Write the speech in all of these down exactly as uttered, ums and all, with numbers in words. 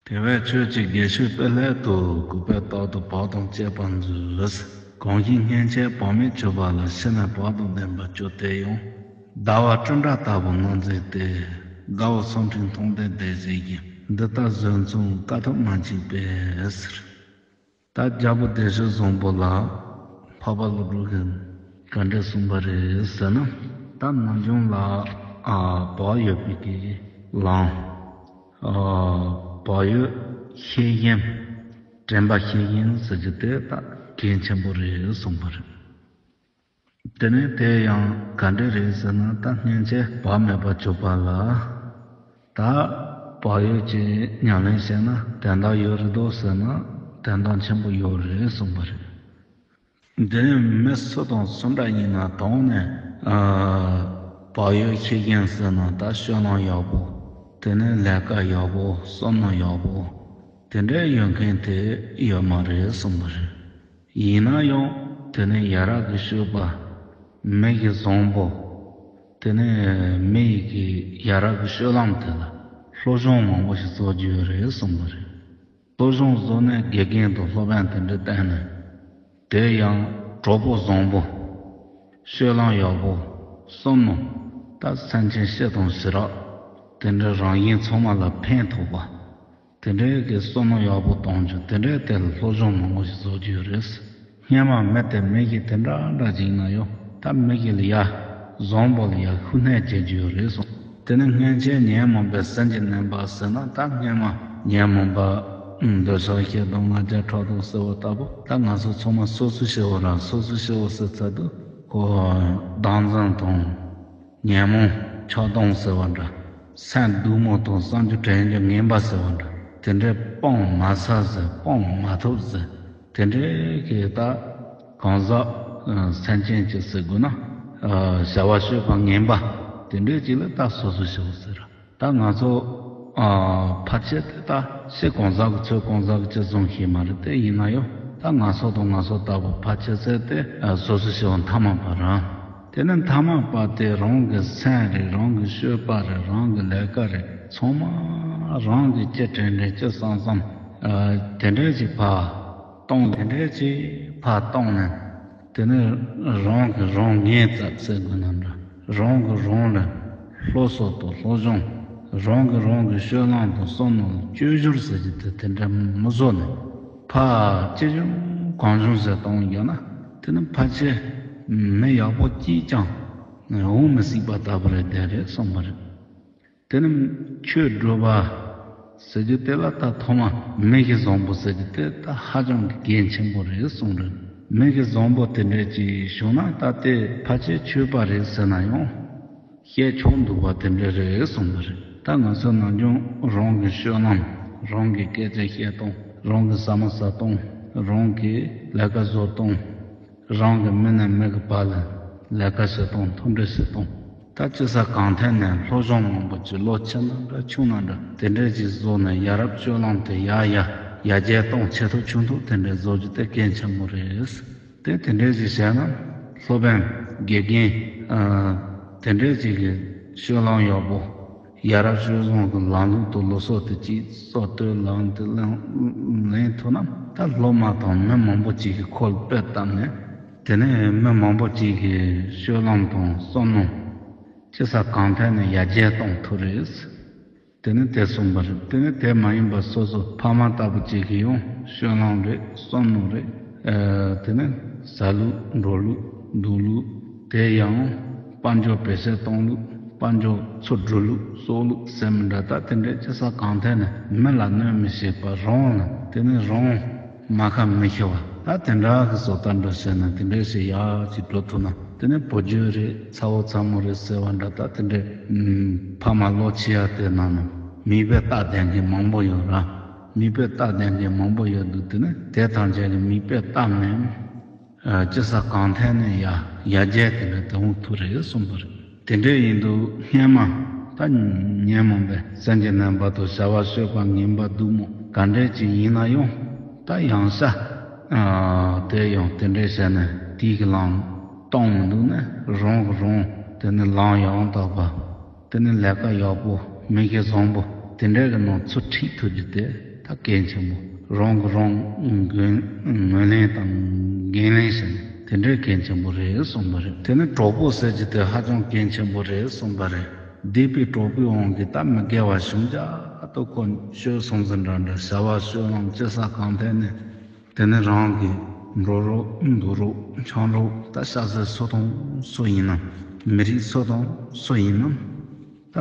དེ་བས་ཁྱོད་ཀྱིས་དགེ་ཆོས་སྤེལ་སླད་དུ། གུས་པས་རྟག་ཏུ་བག་དང་བཅས་པར་མཛོད། གང་ཞིག་སྔན་ཆད་བག་མེད་གྱུར་པ་ལ། ཕྱི་ནས་བག་དང་ལྡན་པར་གྱུར་ཏེ་ཡང་། ཟླ་བ་སྤྲིན་བྲལ་ལྟ་བུར་སྣང་མཛད་དེ། དགའ་བ་སེམས་ཁྲལ་མཐོང་ལྡན་བདེ་གཤེགས་ཀྱིས། འདི་ལྟར་བཟོད་མཚུངས་དཀའ་ཐུབ་མ་མཆིས་པས་ཟེར། ད་རྒྱལ་པོ་བདེ་གཤེགས་བཟང་པོ་ལ་འཕགས་པ་ཀླུ་སྒྲུབ་ཀྱིས་ག་འདྲ་གསུངས་པ་རེད་ཟེར་ན། ད་ནམ་རྒྱུན་ལ་ཨ་བག་ཡོད་པའི་གི་ལམ། ཨ་བག་ཡོད་ཤེས་བཞིན། དྲན་པ་ཤེས་བཞིན་ཟེར་རྒྱུ་དེ་ད་གལ་ཆེན་པོ་རེད་གསུངས་པ་རེད། དེ་ནས་དེ་ཡང་ག་འདྲ་རེད་ཟེར་ན། ད་སྔན་ཆད་བག་མེད་པར་གྱུར་པ་ལ། ད་བག་ཡོད་ཀྱི་ཉམས་ལེན་བྱས་ན་དོན་དག་ཡོད་རེད་འདུག་ཟེར་ན། དོན་དག་ཆེན་པོ་ཡོད་རེད་གསུངས་པ་རེད། འདི་ནི་མི་སུ་དང་སུ་འདྲ་ཡིན་ན་དོན་ནི་ཨ་བག་ཡོད་ཤེས་བཞིན་ཟེར་ན། ད་སྤྱོད་ལམ་ཡག་པོ། དེ་ནས་ལས་ཀ་ཡག་པོ། བསམ་བློ་ཡག་པོ། དེ་འདྲའི་ཡོད་མཁན་དེ་ཡོད་མ་རེད་གསུངས་པ་རེད། ཡིན་ན་ཡང་དེ་ནི་ཡ་རབས་ཀྱི་སྤྱོད་པ། མི་གི་བཟང་པོ། དེ་ནི་མི་ཡི་གི་ཡ་རབས་ཀྱི་སྤྱོད་ལམ་དེ་ལ་སློབ་སྦྱོང་མང་པོ་ཞིག་བཟོ་རྒྱུ་ཡོད་རེད་གསུངས་པ་རེད། སློབ་སྦྱོང་བཟོ་ནས་དགེ་རྒན་དང་སློབ་དཔོན་དེ་འདྲ་བསྟེན་ནས། དེ་ཡང་གྲོགས་པོ་བཟང་པོ། སྤྱོད་ལམ་ཡག་པོ། བསམ་མནོ། ད་སེམས་ཅན་སྤྱི་དང་ཞི་རགས། དེ་འདྲ་རང་གཞན་ཚང་མ་ལ་ཕན་ཐོགས་པ། དེ་འདྲའི་གི་བསམ་བློ་ཡག་པོ་གཏོང་རྒྱུ། དེ་འདྲའི་ཐད་ལ་སློབ་སྦྱོང་མང་པོ་ཞིག་བཟོ་རྒྱུ་ཡོད་རེད། སྔན་མ་མི་དེ་མི་གཞི་དེ་འདྲ་འདྲ་ཅིག་ན་ཡང་། ད་མི་གཞི་ལ་ཡ། བཟང་པོ་ལ་ཡ་ཤུགས་སྣོན་བྱེད་རྒྱུ་ཡོད་རེད་གསུངས། དེ་ནི་སྔན་ཆད་ཉོན་མོངས་པའི་སེམས་ཀྱི་རྣམ་པ་ཟེར་ན། ད་སྔན་མ་ཉོན་མོངས་པ་འདོད་ཆགས་ཞེ་སྡང་ང་རྒྱལ་ཕྲག་དོག་ཟེར་བ་ལྟ་བུ། ད་ང་ཚོ་ཚང་མ་སོ་སོ་སྐྱེ་བོ་རང་སོ་སོ་སྐྱེ་བོ་ཟེར་ཚར་དུས། ཁོ་བདག་འཛིན་དང་། ཉོན་མོངས་ཆགས་སྡང་ཟེར་བ་འདྲ། སེམས་སྡུག་བསྔལ་དང་བསམ་རྒྱུ་དྲན་རྒྱུ་ངན་པ་ཟེར་བ་འདྲ། དེ་འདྲའི་སྤང་མ་ཚར་ཟེར། སྤང་མ་ཐུབ་ཟེར། དེ་འདྲའི་གི་ད་གང་ཟག་ཨ་སེམས་ཅན་གྱི་ཟེར་དགོས་ན། ཨ་བྱ་བ་སྤྱོད་པ་ངན་པ་དེ་འདྲའི་ཅིག་ལ་ད་སོ་སོ་སྐྱེ་བོ་ཟེར། ད་ང་ཚོ་ཨ་ཕལ་ཆེར་དེ་ད་ཕྱི་གང་ཟག་གི་ཚོད་གང་ཟག་གི་ཅི་བཟུང་ཤེས་མ་རེད། དེ་ཡིན་ན་ཡང་ད་ང་ཚོ་དང་ང་ཚོ་ལྟ་བུ་ཕལ་ཆེར་ཟེར་དེ་ཨ་སོ་སོ་སྐྱེ་བོ་མཐའ་མ་པ་རང་། དེ་ནས་མཐའ་མ་པ་དེ་རང་གི་སེམས་རེད། རང་གི་སྤྱོད་པ་རེད། རང་གི་ལས་ཀ་རེད། ཚང་མ་རང་གིས་ཅི་དྲན་དྲན་ཅི་བསམ་བསམ། ཨ་དེ་འདྲའི་ཅིག་ཕར་གཏོང་། དེ་འདྲའི་ཅིག་ཕར་གཏོང་ནས། དེ་ནས་རང་གིས་རང་ངན་བཙལ་ཟེར་དགོས་ན་འདྲ། རང་གིས་རང་ལ་སློབ་གསོ་དང་སློབ་སྦྱོང་། རང་གིས་རང་གི་སྤྱོད་ལམ་དང་བསམ་བློ་ལ་བཅོས་བསྒྱུར་ཟེར་རྒྱུ་དེ་དེ་འདྲ་མི་བཟོ་ནས། ཕར་ཅི་བྱུང་གང་བྱུང་ཟེར་གཏོང་ཡོད་ན། དེ་ནི་ཕལ་ཆེར་མི་ཡག་པོ་གཅིག་ཀྱང་འོང་མི་སྲིད་པ་ལྟ་བུ་རེད། དེ་རེད་གསུངས་པ་རེད། དེ་ནི་ཆོས་སྒྲུབ་པ་ཟེར་རྒྱུ་དེ་ལ་ད་ཐོག་མ་མི་གཞི་བཟང་པོ་ཟེར་རྒྱུ་དེ་ད་ཧ་ཅང་གི་གལ་ཆེན་པོ་རེད་གསུངས་རེད། མི་གཞི་བཟང་པོ་དེ་འདྲ་ཅིག་བྱུང་ན་ད་དེ་ཕལ་ཆེར་ཆོས་པ་རེད་ཟེར་ན་ཡང་བཤད་ཆོག་འདུག་པ་དེ་འདྲ་རེད་གསུངས་པ་རེད། ད་ང་ཚོ་ནམ་རྒྱུན་རང་གི་སྤྱོད་ལམ། རང་གི་སྐད་ཆ་བཤད་སྟངས། རང་གི་ཟ་མ་ཟ་སྟངས། རང་གི་ལས་ཀ་བཟོ་སྟངས། རང་གི་མི་ནས་མི་གི་བར་ལ་ལས་ཀ་བྱེད་སྟངས། མཐུན་སྒྲིལ་བྱེད་སྟངས། ད་སྤྱི་ས་གང་ཐད་ནས་སློབ་སྦྱོང་མང་པོ་ཅིག་ལོ་ཆེ་ན་འདྲ་ཆུང་ན་འདྲ་དེ་འདྲས་ཅིག་བཟོ་ནས་ཡ་རབས་སྤྱོད་ལམ་དེ་ཡར་ཡར་ཡར་རྒྱས་གཏོང་བྱེད་ཐུབ་ཆུང་ཐུབ་དེ་འདྲས་བཟོ་རྒྱུ་དེ་གལ་ཆེན་པོ་རེད། དེ་དེ་འདྲས་ཅིག་བྱས་ན་སློབ་དཔོན་དགེ་རྒན་ཨ་དེ་འདྲས་ཅིག་གི་སྤྱོད་ལམ་ཡག་པོ། ཡ་རབས་སྤྱོད་བཟང་གི་ལམ་ལུགས་དང་ལུགས་སྲོལ་དེ་གཅིག་གསོ་སྟོད་ལམ་དེ་ལེན་ལེན་ཐུབ་ན། ད་སློབ་མ་དང་མི་མང་པོ་གཅིག་གི་ཁོ་ལ་དཔེ་བཏབ་ནས། དེ་ནས་མི་མང་པོ་གཅིག་གི་སྤྱོད་ལམ་དང་བསམ་བློ་སྤྱི་ས་གང་ཐད་ནས་ཡར་རྒྱས་གཏོང་ཐུབ་རེད། དེ་ནས་དེ་གསུངས་པ་རེད། དེ་ནས་དེ་མ་ཡིན་པ་སོ་སོ་ཕ་མ་ལྟ་བུ་གཅིག་གི་ཡང་སྤྱོད་ལམ་རེད། བསམ་བློ་རེད། ཨ་དེ་ནས་ཟ་ལུགས་འགྲོ་ལུགས་འདུག་ལུགས། དེ་ཡང་དཔལ་འབྱོར་བེད་སྤྱོད་གཏོང་ལུགས། དཔལ་འབྱོར་འཚོ་སྒྲུབ་ལུགས། གསོག་ལུགས་ཟེར་མི་འདྲ། ད་དེ་འདྲའི་སྤྱི་ས་གང་ཐད་ནས་མི་ལ་གནོད་མི་བྱེད་པ། རང་ལ་དེ་ནས་རང་མ་ཁ་མི་ཤི་བ། ད་དེ་འདྲ་གི་བཟོ་ལྟ་འདྲ་བྱས་ན། དེ་འདྲའི་ཞིག་ཡག་ཅིག་འགྲོ་ཐུབ་ན། དེ་ནས་བུ་རྒྱུད་རེད། ཚ་བོ་ཚ་མོ་རེད་ཟེར་བ་འདྲ། ད་དེ་འདྲའི་ཕ་མ་ལོ་ཆེ་ཡ་དེ་ནང་ན་མིག་དཔེ་ལྟ་བསྡད་མཁན་མང་པོ་ཡོད་ར། མིག་དཔེ་ལྟ་བསྡད་མཁན་མང་པོ་ཡོད་འདུག་དེ་ནས་དེ་ཐམས་ཅད་ཀྱི་མིག་དཔེ་བལྟས་ནས། ཨ་སྤྱི་ས་གང་ཐད་ནས་ཡར་ཡར་རྒྱས་དེ་འདྲ་དེ་འོང་ཐུབ་རེད་གསུངས་པ་རེད། དེ་འདྲ་ཡིན་དུས་སྔན་མ་ད་ཉོན་མོངས་པའི་སེམས་ཀྱི་རྣམ་པ་དང་བྱ་བ་སྤྱོད་པ་ངན་པ་སྡུག་བསྔལ་ག་འདྲས་ཅིག་ཡིན་ན་ཡང་། ད་ཡང་ས་ཨ་དེ་ཡང་དེ་འདྲས་བྱས་ནས་དེའི་གི་ལམ་གཏོང་མི་འདུག་ན། རང་གི་རང་དེ་ནས་ལམ་ཡང་དག་པ། དེ་ནས་ལས་ཀ་ཡག་པོ། མི་གཞི་བཟང་པོ་དེ་འདྲའི་གི་ནང་ཚུར་ཁྲིད་ཐུབ་རྒྱུ་དེ། ད་གལ་ཆེན་པོ། རང་གིས་རང་ངོས་ངོས་ལེན་དང་འགན་ལེན་བྱས་ནས་དེ་འདྲའི་གལ་ཆེན་པོ་རེད་གསུངས་པ་རེད། དེ་ནས་གྲོགས་པོ་ཟེར་རྒྱུ་དེ་ཧ་ཅང་གལ་ཆེན་པོ་རེད་གསུངས་པ་རེད། སྡིག་པའི་གྲོགས་པོའི་དབང་གིས་ད་མི་དགེ་བ་ཞུམ་རྒྱག་ཏུ་ཁོ་ཤོད་སོང་ཟིན་འདྲ་འདྲ། བྱ་བ་སྤྱོད་ལམ་ཅི་ཟ་གང་འཐེན་ནས། དེ་ནས་རང་གི་འགྲོ་རོགས་འདུག་རོགས་འཆང་རོགས། ད་ཤ་ཟ་སུ་དང་སུ་ཡིན་ནམ། མི་རིགས་སུ་དང་སུ་ཡིན་ནམ། ད་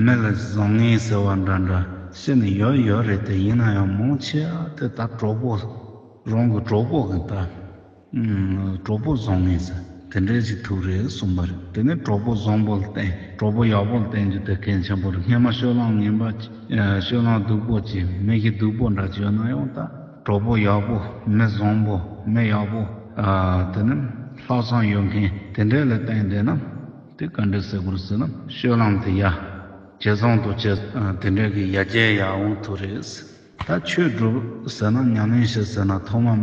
མི་ལ་བཟང་ངན་ཟེར་བ་འདྲ་འདྲ་བཤད་ནས་ཡོད་ཡོད་རེད། དེ་ཡིན་ན་ཡང་མང་ཆེ་བ་དེ་ད་གྲོགས་པོ། རང་གི་གྲོགས་པོ་གི་ད་གྲོགས་པོ་བཟང་ངན་ཟེར་དེ་འདྲའི་ཞིག་ཐུག་རེད་གསུངས་པ་རེད། དེ་ནས་གྲོགས་པོ་བཟང་པོ་ལ་བརྟེན། གྲོགས་པོ་ཡག་པོ་ལ་བརྟེན་རྒྱུ་དེ་གལ་ཆེན་པོ་རེད། སྔན་མ་སྤྱོད་ལམ་ངན་པ། སྤྱོད་ལམ་སྡུག་པོ་ཅིག་མི་གཤིས་སྡུག་པོ་འདྲ་ཅིག་ཡོད་ན་ཡང་ད་གྲོགས་པོ་ཡག་པོ། མི་བཟང་པོ། མི་ཡག་པོ། དེ་ནི་ལྷག་བསམ་ཡོད་མཁན་དེ་འདྲ་ལ་བརྟེན་བསྡད་ན། དེ་ག་འདྲ་ཟེར་དགོས་རེད་ཟེར་ན། སྤྱོད་ལམ་དེ་ཡ་ཇེ་བཟང་དུ་ཇེ་དེ་འདྲ་གི་ཡར་རྒྱས་ཡར་འོང་ཐུབ་རེད། ད་ཆོས་སྒྲུབ་ཟེར་ན། ཉམས་ལེན་བྱེད་ཟེར་ན། ཐོག་མ་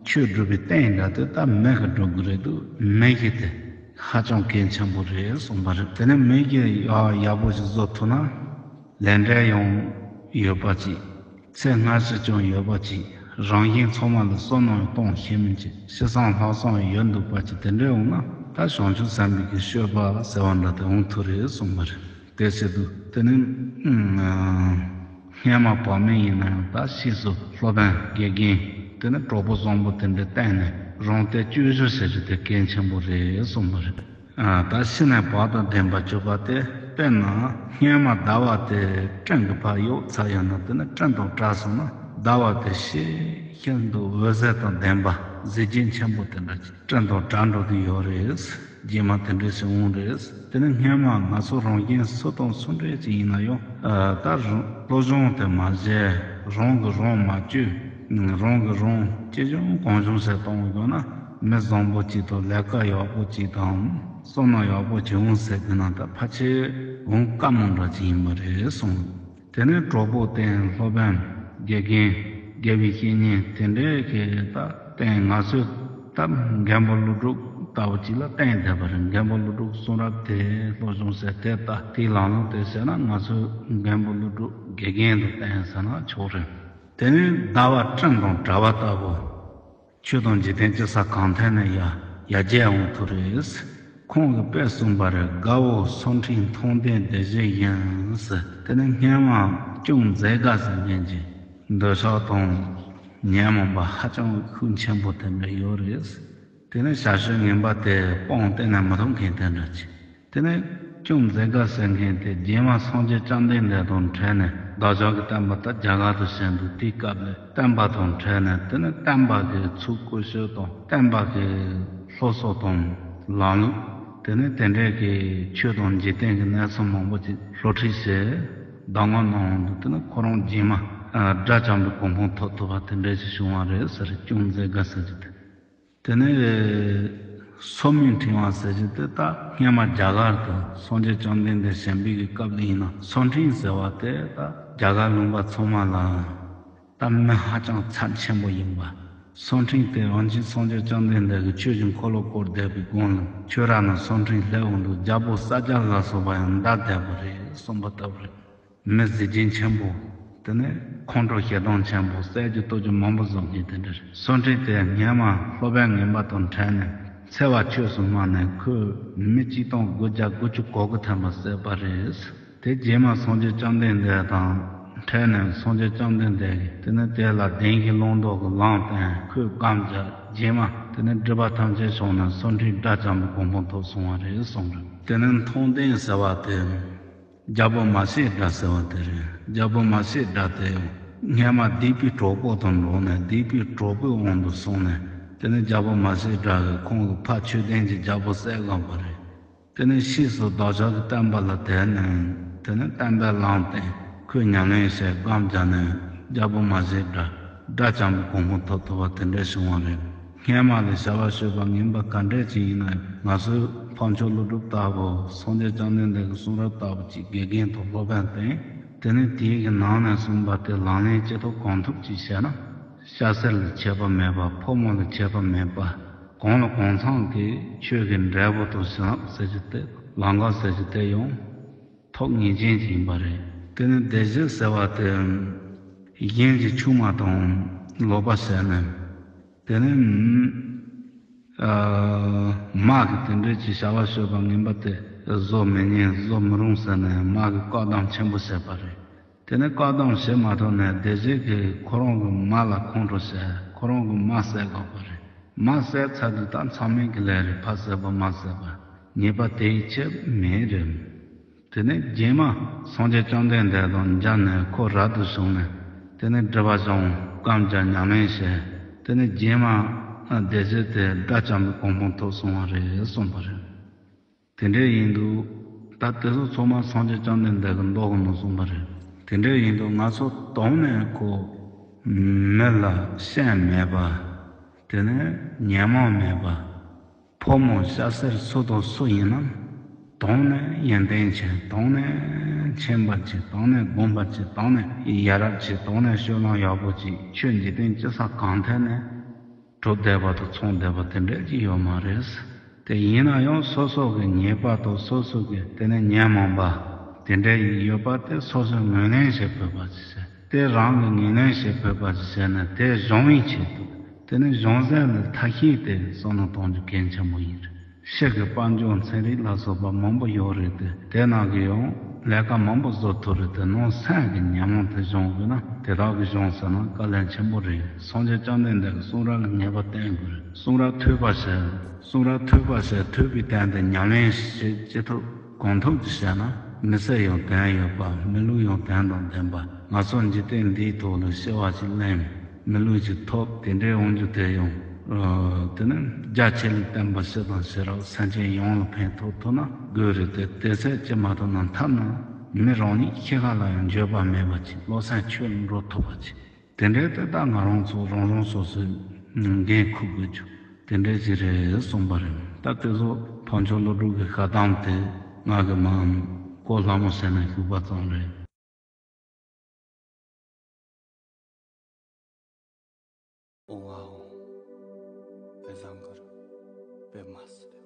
ཆོས་སྒྲུབ་པའི་རྟེན་འདྲ་དེ་ད་མི་གིས་སྒྲུབ་དགོས་རེད་འདུག་མི་གཤིས་དེ་ཧ་ཅང་གལ་ཆེན་པོ་རེད་གསུངས་པ་རེད། དེ་ནས་མི་གཤིས་ཡག་ཡག་པོ་ཞིག་བཟོ་ཐུབ་ན། ལས་འབྲས་ཡང་ཡོད་པ་ཅིག་ཚེ་སྔ་ཕྱི་ཀྱང་ཡོད་པ་ཅིག་རང་གཞན་ཚང་མ་ལ་བསོད་ནམས་གཏོང་ཤེས་མིན་ཅིག་ཕྱི་བསམ་ལྷག་བསམ་ཡོད་འདུག་པ་ཅིག་དེ་འདྲ་འོང་ན། ད་བྱང་ཆུབ་སེམས་དཔའི་གི་སྤྱོད་པ་ཟེར་བ་འདྲ་དེ་འོང་ཐུབ་རེད་གསུངས་པ་རེད། དེ་བྱེད་དུས་དེ་ནི་སྔན་མ་བག་མེད་ཡིན་ན་ཡང་ད་ཕྱིས་སུ་སློབ་དཔོན་དགེ་རྒན་དེ་ནི་གྲོགས་པོ་བཟང་པོ་དེ་འདྲ་བསྟེན་ནས་རང་བསྟན་བཅོས་བསྒྱུར་བྱེད་རྒྱུ་དེ་གལ་ཆེན་པོ་རེད་གསུངས་པ་རེད། ད་ཤི་ནས་བག་དང་ལྡན་པ་གྱུར་པ་དེ། དཔེར་ན་སྔན་མ་ཟླ་བ་དེ་སྤྲིན་གྱི་ཕར་གཡོགས་ཚར་ཡོད་ན། དེ་ནི་སྤྲིན་དང་བྲལ་སོང་ན་ཟླ་བ་དེ་ཤིན་ཏུ་འོད་ཟེར་དང་ལྡན་པ། གཟི་བརྗིད་ཆེན་པོ་དེ་འདྲ་ཅིག་སྤྲིན་དང་བྲལ་འགྲོ་དུས་ཡོད་རེད། རྗེས་མ་དེ་འདྲ་ཞིག་འོང་རེད། དེ་ནི་སྔན་མ་ང་ཚོ་རང་གཞན་སུ་དང་སུ་འདྲ་ཅིག་ཡིན་ན་ཡང་། ད་རང་སློབ་སྦྱོང་དེ་མ་བྱས། རང་གིས་རང་མ་བཅོས། རང་གིས་རང་ཅི་བྱུང་གང་བྱུང་ཟེར་གཏོང་དགོས་ན། མི་བཟང་པོ་ཅིག་དང་ལས་ཀ་ཡག་པོ་ཅིག་དང་བསོད་ནམས་ཡག་པོ་ཅིག་འོང་ཟེར་དུས་ན། ད་ཕལ་ཆེར་འོང་དཀའ་མོ་འདྲ་ཅིག་ཡིན་པ་རེད་གསུངས། དེ་ནས་གྲོགས་པོ་བསྟེན། སློབ་དཔོན། དགེ་རྒན། དགེ་བའི་བཤེས་གཉེན་དེ་འདྲའི་གི་ད་བསྟེན། ང་ཚོས་ད་མགོན་པོ་ཀླུ་སྒྲུབ་ལྟ་བུ་ཅིག་ལ་བསྟེན་བསྡད་པ་རེད། མགོན་པོ་ཀླུ་སྒྲུབ་གསུང་རབ་དེ་སློབ་སྦྱོང་བྱས། དེ་ལྟ་དེའི་ལམ་ལུགས་དེ་བྱས་ན། ང་ཚོས་མགོན་པོ་ཀླུ་སྒྲུབ་དགེ་རྒན་དུ་བསྟེན་ཟེར་ན་ཆོག་རེད། དེ་ནས་ཟླ་བ་སྤྲིན་དང་བྲལ་བ་ལྟ་བུ། ཆོས་དང་འཇིག་རྟེན་ཅི་ཟ་གང་འཐེན་ནས་ཡར་ཡར་རྒྱས་འོང་ཐུབ་རེད། ཁོང་གིས་དཔེ་གསུངས་པ་རེད། དགའ་བོ་སུ་འཕྲིན་མཐོང་ལྡན་སྡེ་བཞི་བཞིན་ཟེར། དེ་ནི་སྔན་མ་ཅུང་མཛེས་དགའ་ཟེར་མཁན་གྱི་འདོད་ཆགས་དང་ཉོན་མོངས་པ་ཧ་ཅང་ཤུགས་ཆེན་པོ་དེ་འདྲ་ཡོད་རེད། དེ་ནི་བྱ་སྤྱོད་ངན་པ་དེ་སྤོང་གཏན་ནས་མི་ཐུབ་མཁན་དེ་འདྲ་ཅིག་དེ་ནས་ཅུང་མཛེས་དགའ་ཟེར་མཁན་དེ་རྗེས་མ་སངས་རྒྱས་བཅོམ་ལྡན་འདས་དང་འཕྲད་ནས། བདག་ཅག་གི་བསྟན་པ་ད་རྒྱ་གར་དུ་བྱོན་འདུག་དེའི་སྐབས་ལ་བསྟན་པ་དང་འཕྲད་ནས། དེ་ནས་བསྟན་པ་གི་ཚུལ་བཀོལ་སྤྱོད་དང་། བསྟན་པ་གི་སློབ་གསོ་དང་ལམ་ལུགས། དེ་ནས་དེ་འདྲའི་གི་ཆོས་དང་འཇིག་རྟེན་གྱི་གནས་ཚུལ་མང་པོ་ཅིག་སློབ་ཁྲིད་བྱས། གདམས་ངག་གནང་འདུག་དེ་ནས་ཁོ་རང་རྗེས་མ་དགྲ་བཅོམ་པའི་གོ་འཕང་ཐོབ་ཐུབ་པ་དེ་འདྲ་ཞིག་བྱུང་བ་རེད་ཟེར། ཅུང་མཛེས་དགའ་ཟེར་རྒྱུ་དེ། དེ་ནས་སོ་མི་འཕྲིན་བ་ཟེར་གྱི་དེ། ད་སྔན་མ་རྒྱ་གར་དུ་སངས་རྒྱས་བཅོམ་ལྡན་འདས་བྱོན་པའི་གི་སྐབས་ལ་ཡིན་ན། སོ་འཕྲིན་ཟེར་བ་དེ་ད་རྒྱ་གར་ལུང་པ་ཚང་མ་ལ་ད་མི་ཧ་ཅང་ཚབས་ཆེན་པོ་ཡིན་པ། སོ་འཕྲིན་དེ་རང་བཞིན་སངས་རྒྱས་བཅོམ་ལྡན་འདས་ཀྱི་ཆོས་ཀྱི་འཁོར་ལོ་བསྐོར་བསྡད་པའི་སྒང་ལ། ཁྱོད་རང་ལ་སོ་འཕྲིན་སླེབས་འོང་དུས། རྒྱལ་པོ་ས་སྐྱ་ལ་སོགས་པ་ཡང་འདར་བསྡད་པ་རེད་གསུངས་པ་ལྟ་བུ་རེད། མི་གཟི་བརྗིད་ཆེན་པོ། དེ་ནས་ཁོང་ཁྲོ་ཞེ་སྡང་ཆེན་པོ། བསད་རྒྱུ་གཏོར་རྒྱུ་མང་པོ་བཟོ་མཁན་དེ་འདྲ་རེད། སོ་འཕྲིན་དེ་སྔན་མ་སློབ་དཔོན་ངན་པ་དང་འཕྲད་ནས། འཚེ་བ་ཆོས་སུ་སྨྲ་ནས། ཁོས་མི་གཅིག་སྟོང་དགུ་བརྒྱ་དགུ་བཅུ་གོ་དགུ་ཐམ་པ་བསད་པ་རེད། དེ་རྗེས་མ་སངས་རྒྱས་བཅོམ་ལྡན་འདས་དང་འཕྲད་ནས། སངས་རྒྱས་བཅོམ་ལྡན་འདས་ཀྱིས་དེ་ནས་དེ་ལ་བདེན་བཞིའི་ལུང་རྟོགས་ཀྱི་ལམ་བསྟན། ཁོས་སྒོམ་བརྒྱབ། རྗེས་མ་དེ་ནས་སྒྲིབ་པ་ཐམས་ཅད་བྱང་ནས་སོ་འཕྲིན་དགྲ་བཅོམ་པའི་གོ་འཕང་ཐོབ་སོང་བ་རེད་གསུངས་རེད། དེ་ནས་མཐོང་ལྡན་ཟེར་བ་དེ། རྒྱལ་པོ་མ་སེར་སྒྲ་ཟེར་བ་དེ་རེད། རྒྱལ་པོ་མ་སེར་སྒྲ་དེ་སྔན་མ་སྡིག་པའི་གྲོགས་པོ་དང་འགྲོགས་ནས། སྡིག་པའི་གྲོགས་པོའི་དབང་དུ་སོང་ནས། དེ་ནས་རྒྱལ་པོ་མ་སེར་སྒྲ་གིས་ཁོང་གི་ཕ་ཆོས་ལྡན་གྱི་རྒྱལ་པོ་བསད་བསྒོམས་པ་རེད། དེ་ནས་ཕྱིས་སུ་བདག་ཅག་གི་བསྟན་པ་ལ་དད་ནས། དེ་ནས་བསྟན་པའི་ལམ་བསྟན། ཁོས་ཉམས་ལེན་བྱས། སྒོམ་བརྒྱབ་ནས་རྒྱལ་པོ་མ་སེར་སྒྲ་དགྲ་བཅོམ་པའི་གོ་འཕང་ཐོབ་ཐུབ་པ་དེ་འདྲ་བྱུང་བ་རེད། སྔན་མ་ལ་བྱ་བ་སྤྱོད་པ་ངན་པ་ག་འདྲ་ཅིག་ཡིན་ན། ང་ཚོའི་འཕགས་མཆོག་ཀླུ་སྒྲུབ་ལྟ་བུ། སངས་རྒྱས་བཅོམ་ལྡན་འདས་ཀྱི་གསུང་རབ་ལྟ་བུ་ཅིག་དགེ་རྒན་དང་སློབ་དཔོན་བསྟེན། དེ་ནས་དེའི་གི་ནང་ནས་གསུངས་པ་དེ་ལག་ལེན་ཅི་ཐུབ་གང་ཐུབ་ཅིག་བྱས་ན། སྐྱ་སེར་ལ་ཁྱད་པར་མེད་པ། ཕོ་མོ་ལ་ཁྱད་པར་མེད་པ། གང་ལ་གང་འཚམ་གྱི་ཆོས་ཀྱི་འབྲས་བུ་དང་བྱིན་རླབས་ཟེར་རྒྱུ་དེ། ལམ་ཁ་ཟེར་རྒྱུ་དེ་ཡང་ཐོབ་ངེས་ཅན་ཅིག་ཡིན་པ་རེད། དེ་ནས་སྡེ་བཞི་ཟེར་བ་དེ། གཞན་གྱི་ཆུང་མ་དང་ལོག་པ་ཟེར་ནས། དེ་ནས་ཨ་མ་གི་དེ་འདྲའི་གྱི་བྱ་བ་སྤྱོད་པ་ངན་པ་དེ་བཟོ་མི་ཉན་བཟོ་མི་རུང་ཟེར་ནས་མ་གི་བཀག་སྡོམ་ཆེན་པོ་བྱས་པ་རེད། དེ་ནས་བཀག་སྡོམ་བྱེད་མ་ཐུབ་ནས་སྡེ་བཞི་གིས་ཁོ་རང་གི་མ་ལ་ཁོང་ཁྲོ་བྱས། ཁོ་རང་གི་མ་བསད་དགོས་པ་རེད། མ་བསད་ཚར་དུས་ད་མཚམས་མེད་ཀྱི་ལས་རེད། ཕ་བསད་པ་མ་བསད་པ་ཉེས་པ་དེ་ཡི་ཆེད་མེད་རེད། དེ་ནས་རྗེས་མ་སངས་རྒྱས་བཅོམ་ལྡན་འདས་དང་མཇལ་ནས་ཁོ་རབ་ཏུ་བྱུང་ནས། དེ་ནས་སྒྲིབ་པ་སྦྱངས། བསྐུམ་བྱས་ཉམས་ལེན་བྱས། དེ་ནས་རྗེས་མ་སྡེ་བཞི་དེ་དགྲ་བཅོམ་པའི་གོ་འཕང་ཐོབ་སོང་བ་རེད་གསུངས་པ་རེད། དེ་འདྲ་ཡིན་དུས་ད་དེ་ཚོ་ཚང་མ་སངས་རྒྱས་བཅོམ་ལྡན་འདས་ཀྱི་མདོ་གི་ནང་གསུངས་པ་རེད། དེ་འདྲ་ཡིན་དུས་ང་ཚོ་དོན་ནས་ཁོ་མི་ལ་ཤན་མེད་པ། དེ་ནས་ཉོན་མོངས་མེད་པ། ཕོ་མོ་སྐྱ་སེར་སུ་དང་སུ་ཡིན་ནམ། དོན་ནས་ཡོན་ཏན་ཆེ། དོན་ནས་མཁྱེན་པ་ཆེ། དོན་ནས་སྒོམ་པ་ཆེ། དོན་ནས་ཡ་རབས་ཆེ། དོན་ནས་སྤྱོད་ལམ་ཡག་པོ་ཆེ། ཆོས་འཇིག་རྟེན་སྤྱི་ས་གང་ཐད་ནས་གྲུབ་བསྡད་པ་དང་ཚང་བསྡད་པ་དེ་འདྲ་ཅིག་ཡོད་མ་རེད། དེ་ཡིན་ན་ཡང་སོ་སོ་གི་ཉེས་པ་དང་སོ་སོ་གི་དེ་ནས་ཉོན་མོངས་པ་དེ་འདྲ་ཡིན་ཡོད་པ་དེ་སོ་སོས་ངོས་ལེན་བྱེད་ཕོད་པ་ཅིག་བྱས། དེ་རང་གི་ངོས་ལེན་བྱེད་ཕོད་པ་ཅིག་བྱས་ནས་དེ་སྦྱོང་བའི་ཆེད་དུ། དེ་ནས་སྦྱོང་ཚན་ལ་ཐབས་ཤེས་དེ་བསམ་བློ་གཏོང་རྒྱུ་གལ་ཆེན་པོ་ཡིན་རེད། ཕྱི་གི་དཔལ་འབྱོར་ཚན་རིག་ལ་སོགས་པ་མང་པོ་ཡོད་རེད་དེ། དེ་ནང་གི་ཡང་ལས་ཀ་མང་པོ་བཟོ་ཐུབ་རེད་དེ། ནང་སེམས་ཀྱི་ཉོན་མོངས་དེ་སྦྱོང་དགོས་ན་དེ་དག་གི་སྦྱོང་ཟེར་ན་དཀའ་ལས་ཆེན་པོ་རེད། སངས་རྒྱས་བཅོམ་ལྡན་འདས་ཀྱི་གསུང་རབ་ལ་ངེས་པ་བསྟེན་དགོས་རེད། གསུང་རབ་ཐོས་པ་བྱས། གསུང་རབ་ཐོས་པ་བྱས། ཐོས་པའི་དོན་དེ་ཉམས་ལེན་བྱེད་ཅི་ཐུབ་གང་ཐུབ་ཅིག་བྱས་ན། མི་ཚེ་ཡང་དོན་ཡོད་པ། མི་ལུས་ཡང་དོན་དང་ལྡན་པ། ང་ཚོ་འཇིག་རྟེན་འདིའི་ཐོག་ལ་སྐྱེ་བ་ཅིག་ལེན། མི་ལུས་ཅིག་ཐོབ། དེ་འདྲའི་འོང་རྒྱུ་དེ་ཡང་། དེ་ནི་རྒྱ་ཆེ་ལ་བརྟེན་པ་ཞི་དང་ཞི་རགས་སེམས་ཅན་ཡོངས་ལ་ཕན་ཐོགས་ཐུབ་ན་དགོས་རེད་དེ། དེ་ཚད་ཅིག་མ་ཐོབ་ན་ཐ་ན་མི་རང་ཉིད་ཤི་ཁ་ལ་ཡང་འགྱོད་པ་མེད་པ་ཅིག་བློ་སེམས་ཆོས་ལ་འགྲོ་ཐུབ་པ་ཅིག་དེ་འདྲའི་དེ་ད་ང་རང་ཚོ་རང་རང་སོ་སོའི་འགན་འཁུར་དགོས་རྒྱུ་དེ་འདྲའི་ཅིག་རེད་གསུངས་པ་རེད། ད་དེ་ཚོ་འཕགས་མཆོག་ཀླུ་སྒྲུབ་ཀྱི་བཀའ་གདམས་དེ་ང་གི་མ་གོ་སླ་མོ་བྱས་ནས་ཞུས་པ་ཙམ་རེད། ཨོ་ཝའོ། དཔེ་བཟང་གི་རེད། དཔེ་མ་སྲིད།